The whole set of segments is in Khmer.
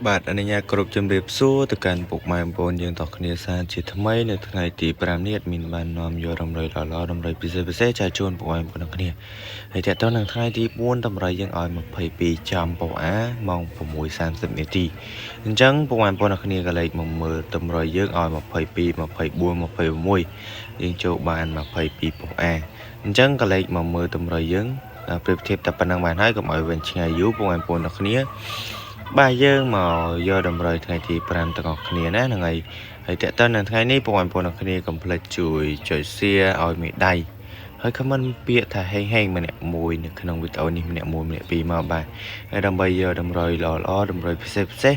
បាទអនុញ្ញាតគ្រប់ជំរាបសួរទៅកាន់ពុកម៉ែបងប្អូនយើងទាំងគ្នាសាជាថ្មីនៅថ្ងៃទី5នេះ admin បាននាំយករំលៃល្អៗតម្រុយពិសេសពិសេសចែកជូនពុកម៉ែបងប្អូនទាំងគ្នាហើយតើតើនឹងថ្ងៃទី4តម្រុយយើងឲ្យ22ចំពោអាម៉ោង6:30នាទីអញ្ចឹងពុកម៉ែបងប្អូនទាំងគ្នាក៏លេខមកមើលតម្រុយយើងឲ្យ22 24 26យើងចូលបាន22ពោអាអញ្ចឹងក៏លេខមកមើលតម្រុយយើងប្រៀបធៀបតែប៉ុណ្ណឹងបានហើយកុំឲ្យវិញឆ្ងាយយូរពុកម៉ែបងប្អូនទាំងគ្នាបាទយើងមកយកតម្រុយថ្ងៃទី5ទាំងអស់គ្នាណាហ្នឹងហើយហើយតើតើនៅថ្ងៃនេះបងប្អូនទាំងគ្នាកុំភ្លេចជួយចុច share ឲ្យមេដៃហើយ comment ពាក្យថាហេងហេងម្នាក់មួយនៅក្នុងវីដេអូនេះម្នាក់មួយម្នាក់ពីរមកបាទហើយដើម្បីយកតម្រុយល្អល្អតម្រុយពិសេសពិសេស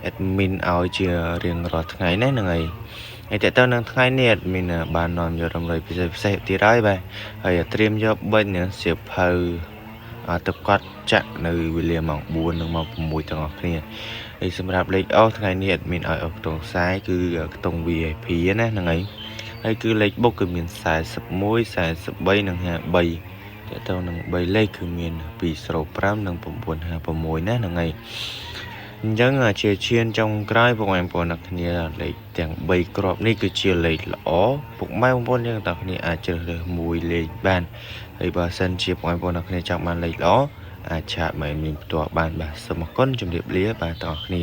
admin ឲ្យជារៀងរាល់ថ្ងៃណាហ្នឹងហើយហើយតើតើនៅថ្ងៃនេះ admin បាននាំយកតម្រុយពិសេសពិសេសទៀតហើយបាទហើយត្រៀមយកបិចសៀវភៅទឹកកត់ចាក់នៅវេលាម៉ោង4និងម៉ោង6ទាំងអស់គ្នាហើយសម្រាប់លេខអស់ថ្ងៃនេះ admin ឲ្យអស់ខ្ទង់ខ្សែគឺខ្ទង់ VIP ណាហ្នឹងហើយហើយគឺលេខបុកគឺមាន41 43និង53តើទៅនឹង3លេខគឺមាន205និង956ណាហ្នឹងហើយអញ្ចឹងជាឈានចុងក្រោយពុកម៉ែបងប្អូនអ្នកគ្នាលេខទាំង3គ្រាប់នេះគឺជាលេខល្អពុកម៉ែបងប្អូនយើងទាំងគ្នាអាចជ្រើសរើសមួយលេខបានហើយបើសិនជាពុកម៉ែបងប្អូនអ្នកគ្នាចង់បានលេខល្អអាច chat មកមានផ្ទាល់បានបាទសូមអរគុណជម្រាបលាបាទទាំងអស់គ្នា។